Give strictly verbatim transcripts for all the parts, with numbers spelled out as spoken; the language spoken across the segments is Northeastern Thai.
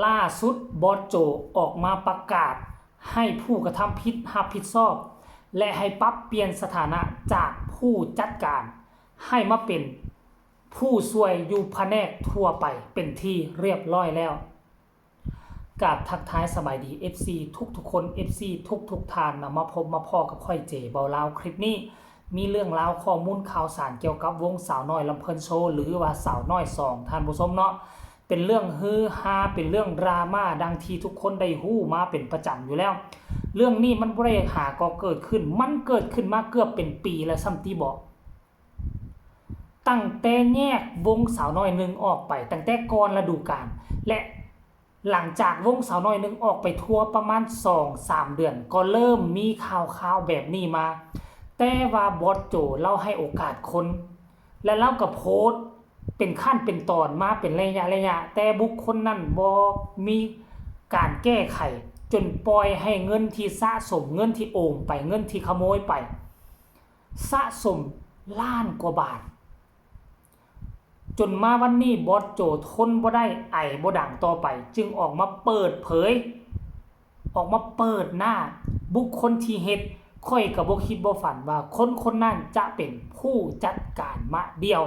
ล่าสุดบอสโจออกมาประกาศให้ผู้กระทำผิดรับผิดชอบ และให้ปรับเปลี่ยนสถานะจากผู้จัดการ ให้มาเป็นผู้ช่วยอยู่แผนกทั่วไปเป็นที่เรียบร้อยแล้ว กราบทักทายสบายดี เอฟซี ทุกทุกๆคน เอฟซี ทุกทุกๆท่านนะ มาพบมาพ้อกับข้อยเจเบาลาว คลิปนี้มีเรื่องราวข้อมูลข่าวสารเกี่ยวกับวงสาวน้อยลำเพลินโชว์ หรือว่าสาวน้อยสอง ท่านผู้ชมเนาะ เป็นเรื่องฮือฮา เป็นเรื่องดราม่าดังที่ทุกคนได้ฮู้มาเป็นประจำอยู่แล้ว เรื่องนี้มันบ่ได้หาก็เกิดขึ้น มันเกิดขึ้นมาเกือบเป็นปีแล้วซ้ำติบอก ตั้งแต่แยกวงสาวน้อยหนึ่งออกไป ตั้งแต่ก่อนฤดูกาล และหลังจากวงสาวน้อยหนึ่งออกไปทัวร์ประมาณสองสามเดือน ก็เริ่มมีข่าวข่าวแบบนี้มา แต่ว่าบอสโจลาวให้โอกาสคน และลาวก็โพสต์เป็นขั้นเป็นตอนมาเป็นระยะระยะ แต่บุคคลนั้นบ่มีการแก้ไข จนปล่อยให้เงินที่สะสม เงินที่โอนไป เงินที่ขโมยไป สะสมล้านกว่าบาท จนมาวันนี้บอสโจทนบ่ได้ ไอบ่ดังต่อไป จึงออกมาเปิดเผย ออกมาเปิดหน้าบุคคลที่เฮ็ด ข้อยก็บ่คิดบ่ฝันว่าคนคนนั้นจะเป็นผู้จัดการมาเดี่ยว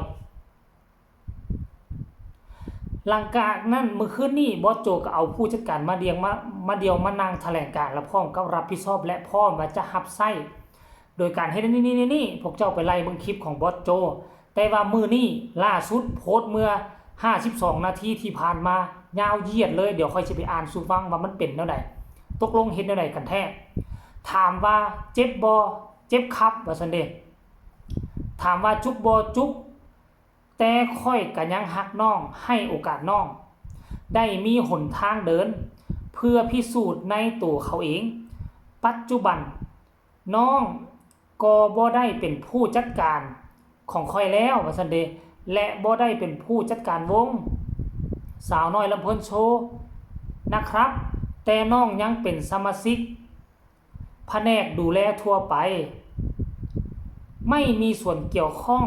หลังจากนั้นมื้อคืนนี้บอสโจก็เอาผู้จัดการมาเดี่ยวมามาเดี่ยวมานั่งแถลงการณ์ และพร้อมกับรับผิดชอบ และพร้อมว่าจะรับใช้ โดยการเฮ็ดนี่นี่นี่นี่ พวกเจ้าไปไล่เบิ่งคลิปของบอสโจ แต่ว่ามื้อนี้ล่าสุดโพสต์เมื่อห้าสิบสองนาทีที่ผ่านมา ยาวเหยียดเลย เดี๋ยวข้อยสิไปอ่านสู่ฟังว่ามันเป็นแนวใด ตกลงเฮ็ดแนวใดกันแท้ ถามว่าเจ็บบ่ เจ็บครับ ว่าซั่นเด้ ถามว่าจุกบ่ จุก แต่ข้อยก็ยังฮักน้อง ให้โอกาสน้อง ได้มีหนทางเดิน เพื่อพิสูจน์ในตัวเขาเอง ปัจจุบันน้องก็บ่ได้เป็นผู้จัดการของข้อยแล้ว ว่าซั่นเด้ และบ่ได้เป็นผู้จัดการวงสาวน้อยลำเพลินโชว์นะครับ แต่น้องยังเป็นสมาชิก แผนกดูแลทั่วไป ไม่มีส่วนเกี่ยวข้อง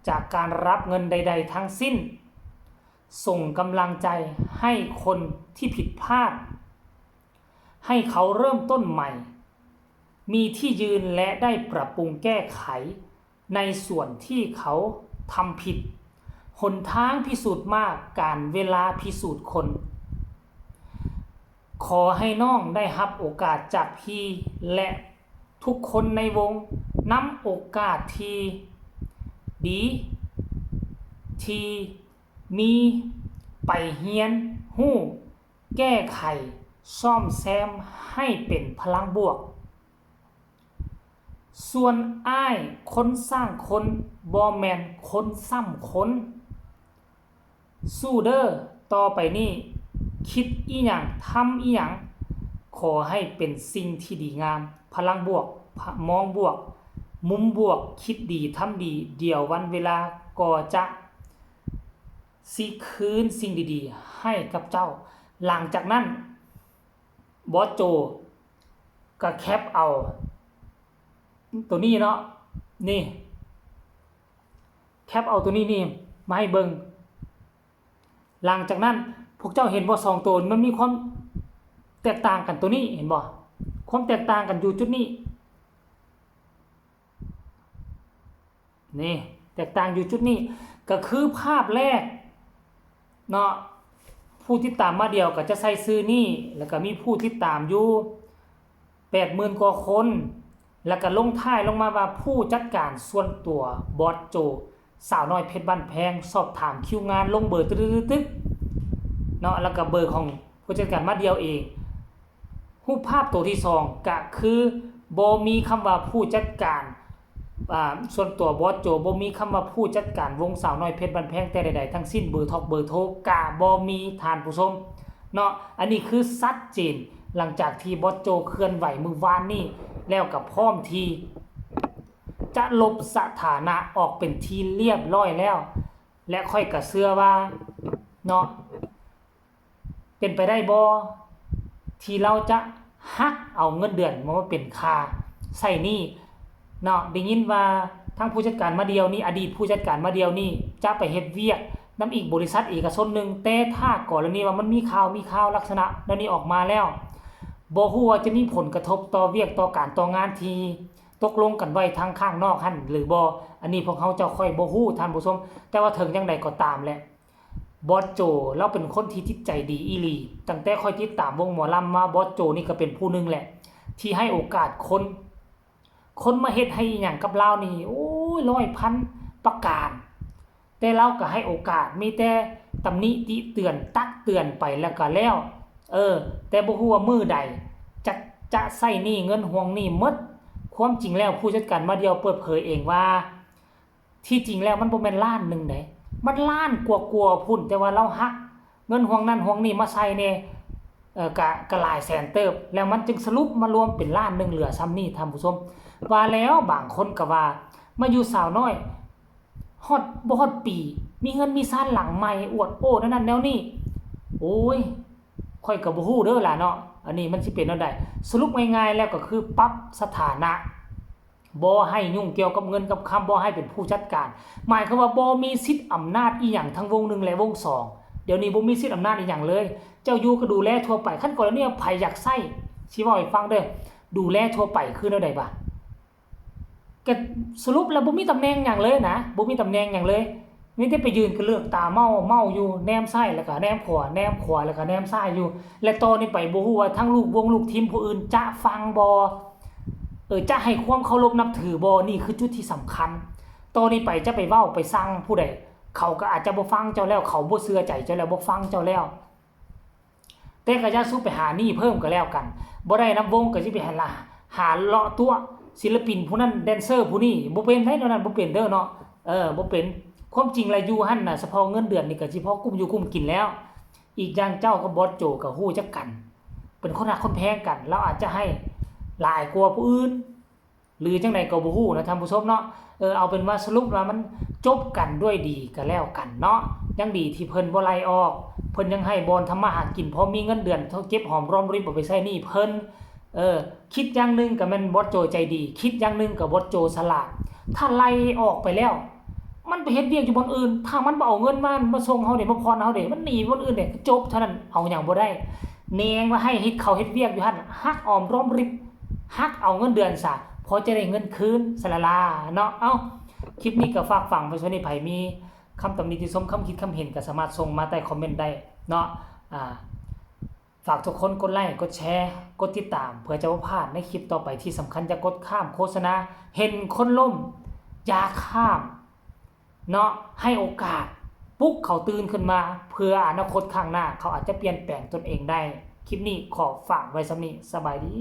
จากการรับเงินใดๆทั้งสิ้น ส่งกำลังใจให้คนที่ผิดพลาด ให้เขาเริ่มต้นใหม่ มีที่ยืนและได้ปรับปรุงแก้ไขในส่วนที่เขาทำผิด หนทางพิสูจน์มาก กาลเวลาพิสูจน์คน ขอให้น้องได้รับโอกาสจากพี่และทุกคนในวง นำโอกาสที่ดีที่มีไปเฮียนฮู้ แก้ไขซ่อมแซมให้เป็นพลังบวก ส่วนอ้ายคนสร้างคน บ่แม่นคนซ้ำคน สู้เด้อ ต่อไปนี้คิดอิหยัง ทำอิหยัง ขอให้เป็นสิ่งที่ดีงาม พลังบวก มองบวก มุมบวก คิดดี ทำดี เดี๋ยววันเวลาก็จะสิคืนสิ่งดีๆให้กับเจ้า หลังจากนั้น บอสโจก็แคปเอาตัวนี้เนาะ นี่ แคปเอาตัวนี้นี่มาให้เบิ่ง หลังจากนั้นพวกเจ้าเห็นบ่ สองตัวมันมีความแตกต่างกันตัวนี้ เห็นบ่ ความแตกต่างกันอยู่จุดนี้ นี่ แตกต่างอยู่จุดนี้ ก็คือภาพแรกเนาะ ผู้ติดตามมาเดี่ยวก็จะใส่ชื่อนี้ แล้วก็มีผู้ติดตามอยู่แปดหมื่นกว่าคน แล้วก็ลงท้ายลงมาว่าผู้จัดการส่วนตัวบอสโจ สาวน้อยเพชรบ้านแพง สอบถามคิวงาน ลงเบอร์ตึ๊ดๆๆๆ เนาะ แล้วก็เบอร์ของผู้จัดการมาเดี่ยวเอง รูปภาพตัวที่สองก็คือบ่มีคำว่าผู้จัดการ อ่า ส่วนตัวบอสโจบ่มีคำว่าผู้จัดการวงสาวน้อยเพชรบ้านแพงแต่ใดๆทั้งสิ้น เบอร์ทอกเบอร์โทรก็บ่มี ท่านผู้ชมเนาะ อันนี้คือชัดเจน หลังจากที่บอสโจเคลื่อนไหวมื้อวานนี้ แล้วก็พร้อมที่จะลบสถานะออกเป็นที่เรียบร้อยแล้ว และข้อยก็เชื่อว่าเนาะ เป็นไปได้บ่ที่ลาวจะหักเอาเงินเดือนมาเป็นค่าใช้หนี้เนาะ ได้ยินว่าทางผู้จัดการมาเดี่ยวนี่ อดีตผู้จัดการมาเดี่ยวนี่จะไปเฮ็ดเวียก นำอีกบริษัทเอกชนหนึ่ง แต่ถ้ากรณีว่ามันมีข่าว มีข่าวลักษณะแนวนี้ออกมาแล้ว บ่ฮู้ว่าจะมีผลกระทบต่อเวียกต่อการต่องานที่ตกลงกันไว้ทางข้างนอกหั่นหรือบ่ อันนี้พวกเฮาเจ้าค่อยบ่ฮู้ท่านผู้ชม แต่ว่าถึงจั่งใดก็ตามแหละ บอสโจลาวเป็นคนที่จิตใจดีอีหลี ตั้งแต่ข้อยติดตามวงหมอลำมา บอสโจนี่ก็เป็นผู้หนึ่งแหละ ที่ให้โอกาสคน คนมาเฮ็ดให้อีหยังกับลาวนี่ โอ้ย ร้อยพันประการ แต่ลาวก็ให้โอกาส มีแต่ตำหนิติเตือน ตักเตือนไปแล้วก็แล้ว เออ แต่บ่ฮู้ว่ามื้อใด จะ จะใช้หนี้เงินห่วงหนี้หมด ความจริงแล้วผู้จัดการมาเดี่ยวเปิดเผยเองว่า ที่จริงแล้วมันบ่แม่นล้านหนึ่งเด้ มันล้านกว่าๆ พุ้น แต่ว่าลาวหักเงินห่วงนั้นห่วงนี้มาใส่แหน่ เอ่อ กะ กะหลายแสนเติบ แล้วมันจึงสรุปมารวมเป็นล้านหนึ่งเหลือส่ำนี้ท่านผู้ชม ว่าแล้วบางคนก็ว่ามาอยู่สาวน้อย ฮอด บ่ฮอดปี มีเฮือนมีซานหลังใหม่ อวดโอ้แนวนั้นแนวนี้ โอ้ย ข้อยก็บ่ฮู้เด้อล่ะเนาะ อันนี้มันสิเป็นแนวใด สรุปง่ายๆ แล้วก็คือปรับสถานะ บ่ให้ยุ่งเกี่ยวกับเงินกับคำ บ่ให้เป็นผู้จัดการ หมายความว่าบ่มีสิทธิ์อำนาจอีหยังทั้งวงหนึ่งและวงสอง เดี๋ยวนี้บ่มีสิทธิ์อำนาจอีหยังเลย เจ้าอยู่ก็ดูแลทั่วไป คันกรณีว่าไผอยากใช้ สิเว้าให้ฟังเด้อ ดูแลทั่วไปคือแนวใดบาด ก็สรุปแล้วบ่มีตำแหน่งหยังเลยนะ บ่มีตำแหน่งหยังเลย มีแต่ไปยืนกะเลิกตาเมา เมาอยู่ แนมซ้ายแล้วก็แนมขวา แนมขวาแล้วก็แนมซ้ายอยู่ และต่อนี้ไปบ่ฮู้ว่าทั้งลูกวงลูกทีมผู้อื่นจะฟังบ่ เออ จะให้ความเคารพนับถือบ่ นี่คือจุดที่สำคัญ ต่อนี้ไปจะไปเว้าไปสั่งผู้ใด เขาก็อาจจะบ่ฟังเจ้าแล้ว เขาบ่เชื่อใจเจ้าแล้ว บ่ฟังเจ้าแล้ว แต่ก็อย่าสู่ไปหาหนี้เพิ่มก็แล้วกัน บ่ได้นำวงก็สิไปหาละ หาเลาะตั๋วศิลปินผู้นั้น แดนเซอร์ผู้นี้ บ่เป็นได๋ แนวนั้นบ่เป็นเด้อเนาะ เออ บ่เป็น ความจริงแล้วอยู่หั่นน่ะ เฉพาะเงินเดือนนี่ก็สิพอกุ้มอยู่กุ้มกินแล้ว อีกอย่างเจ้ากับบอสโจก็ฮู้จักกัน เป็นคนฮักคนแพงกัน ลาวอาจจะให้หลายกว่าผู้อื่น หรือจั่งใดก็บ่ฮู้นะท่านผู้ชมเนาะ เออ เอาเป็นว่าสรุปว่ามันจบกันด้วยดีก็แล้วกันเนาะ ยังดีที่เพิ่นบ่ไล่ออก เพิ่นยังให้บ่อนทำมาหากิน พอมีเงินเดือนเก็บหอมรอมริบเอาไปใช้หนี้เพิ่น เออ คิดอย่างหนึ่งก็แม่นบอสโจใจดี คิดอย่างหนึ่งก็บอสโจฉลาด ถ้าไล่ออกไปแล้ว มันไปเฮ็ดเวียกอยู่บ่อนอื่น ถ้ามันบ่เอาเงินมา มาส่งเฮาเด้ มาผ่อนเฮาเด้ มันหนีบ่อนอื่นเด้ จบเท่านั้น เอาหยังบ่ได้ แหน่งว่าให้เฮ็ด เขาเฮ็ดเวียกอยู่หั่น ฮักออมรอมริบ ฮักเอาเงินเดือนซะ พอจะได้เงินคืน สะละลาเนาะ เอ้า คลิปนี้ก็ฝากฝังไว้ส่วนนี้ ไผมีคำตำหนิติชม คำคิดคำเห็นก็สามารถส่งมาใต้คอมเมนต์ได้เนาะ อ่า ฝากทุกคนกดไลค์ กดแชร์ กดติดตาม เพื่อจะบ่พลาดในคลิปต่อไป ที่สำคัญอย่ากดข้ามโฆษณา เห็นคนล้ม อย่าข้าม เนาะ ให้โอกาส ปลุกเขาตื่นขึ้นมา เพื่ออนาคตข้างหน้า เขาอาจจะเปลี่ยนแปลงตนเองได้ คลิปนี้ขอฝากไว้ส่ำนี้ สบายดี